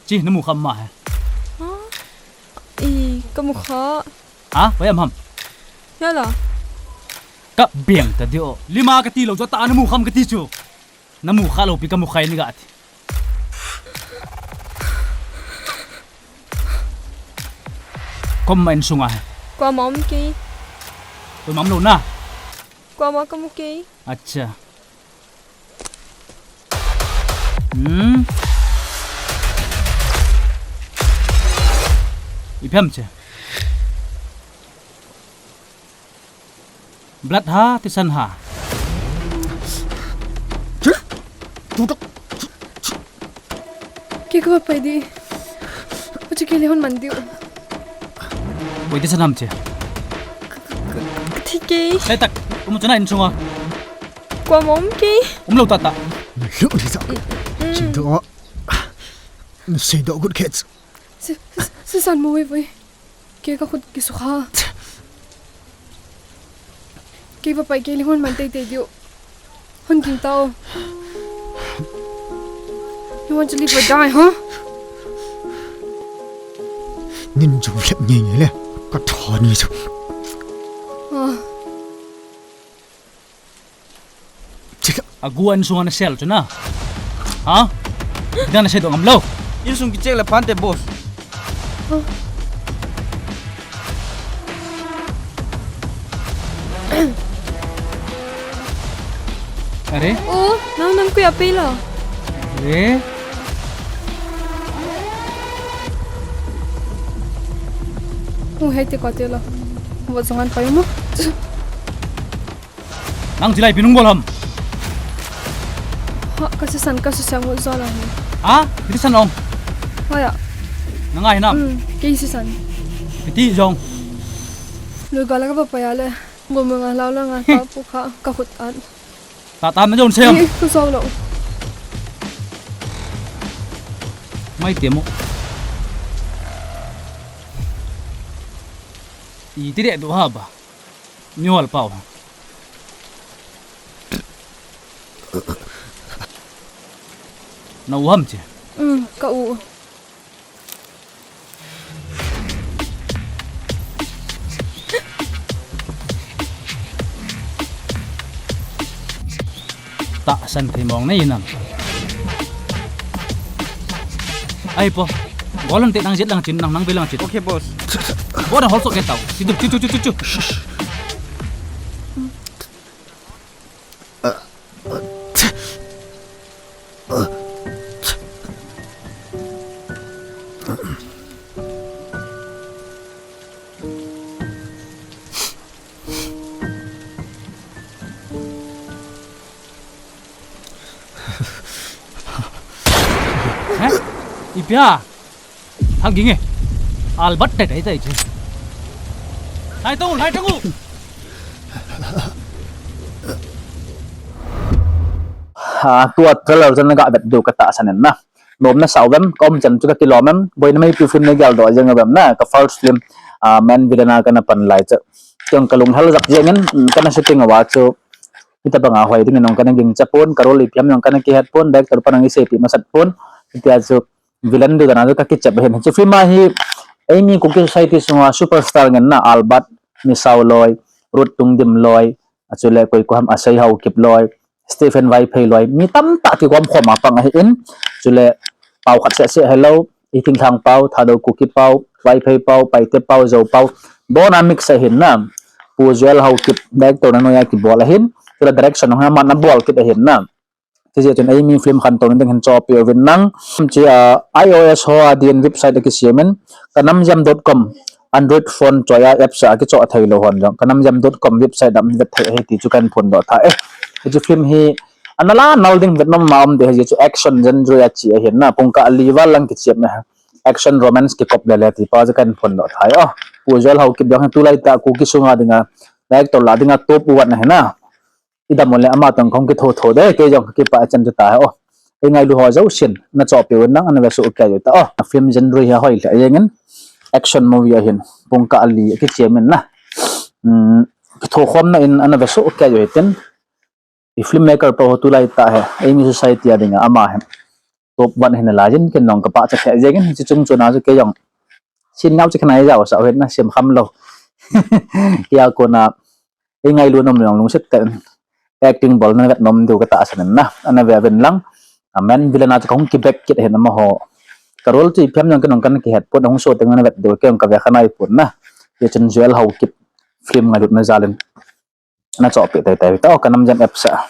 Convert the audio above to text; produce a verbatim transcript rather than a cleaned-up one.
Chi, namu kham ma he. Ha? I, kamu kha. Ha? Vayam ham. Yala. Ka biang ta dio. Lima kati lou jo ta namu kham kati chu. Namu kha lou pi kamu khai ni ga ti. Kom ma in sunga he. Koima um kei. Koima um lou na. Koima kamu kei. Acha. Hmm. Ipi ham che. Blood ha, thisan ha. Kei kava pai di. Achu kei le hon man diu. Koi thisan ham che. Thi kei. Sai tak, um chuna in sunga. Koima um kei. Um lou ta ta. Lu ni sa. Chin do. Say do good kids. Si, si, sisan mo voi voi. Kei kakhut kisukha. Kei va pai kei le hon man teitei diu. Hon ging tao. You want to live or die, huh? Nin jong lep nge nge le. Ka tha ni chu. Ah. Agu in sunga na sel chu na. Ha? Dana sei do ngam lou. In sung kichek le phante, boss. Are? Oh, nang nang kuya pela. Are? Oh, hai te ko te lo. Wa zongan pa mo. Nang chilai pi nung bol ham. Ha, ka sisan, ka sisan ngut zo la hi. Ha? Pi sisan ong. Hoya. Nang ai nam. Hmm, kei sisan. Piti jong. Lu ga la ka pa pa ya le. Ngom nga lau la nga pa pu kha, ka khut an. Ta ta na jong sem. Ni, ku zo lo. Mai te mo. I ti de du ha ba. Nyol pau. Na u ham che. Um, ka u. Tahsan thei mong nei nam. Ai po. Golon te nang jet lang chin, nang nang be lang chin. Okay, boss. Bo na hol so ke tau. Chidu, chidu, chidu, chidu. He? Ipi a? Thang ging e. Albert tai tai tai che. Lai tong, lai tong u. Ha, tua trailer chan ga vet diu ka tahsan in na. Nomna sao vem, ka um chan chu ka kilom em. Boina meipi film na gel doh jeng vem na. Ka first film, ah, main villain a kana pan lai chu. Chun ka lunghel jak jeng in, kana shooting a va chu. Hitabang a hoi ding in jong kana ging cha pon, ka role ipi ham jong kana kihet pon, director pa nang i seipi masat pon. Hitia chu villain diu dan a chu ka kichep ahin. Chu film a hi eimi Kuki society sunga superstar ngen na Albert, Misao Loi, Ruth Tungdim Loi, achule koi koi ham Asei Haokip Loi, Stephen Vaiphei Loi, mi tamtah kigom khom a pang ahin. Chule pau khat seh seh hello, i Thinglhang pau, Thadou Kuki pau, Vaiphei pau, Paite pau, Zou pau, bona mix ahin na. Pu Joel Haokip director na noia kibol ahin. Chule direction hung aman abol kit ahin na. Tijeh chun eimi film khantou na ding hin chopi uvin lang. Chi a, iOS ho a din website a kisem in, kanamyam dot com, Android phone choi a apps a kichoh thei lou hon jong, kanamyam dot com website a vet thei ahi ti chu kahin phondoh tha e. Hiche film hi, ana la nal ding vet nom ma um de, hiche chu action genre a chi ahin na, pung kah li val lang kichep me. Action romance kikop le le ti pa chu kahin phondoh tha e. Oh, Pu Joel Haokip jong hi tulai tah Kuki sunga dinga, director lah dinga top one ahi na. I dam u le ama toh kahung kitho tho de, kei jong ka kipah chan chu ta he o. Ei ngailu ho jousen, na chohpeh uvin lang, ana ve soh kei u ta o. A film genre hi ahoi lheh jeng in, action movie ahin, pung kah li a kichem in na. Um, kithokhomna in ana ve soh kei u hitin. I filmmaker pa ho tulai tah hi, eimi society a dinga ama hi top one hina lajin ken nong kapachat thei jengin, hiche chung chuna chu kei jong sin nau chu khanai jao sa hin na sem kham lou. Kei a kona ei ngailu nom jong lungset tah in acting bol na vet nom diu katahsan in na, ana ve ven lang. Amen, villain a chu kahung kiback kit hin amaho. Ka role chu ipi ham jong ken nong kan kihet pon, ahung show teng na vet diu kei jong kave khanai pon na. Hichun Joel Haokip film ngailutna jalin ana chohpeh teitei tao ka Namjan Apps a.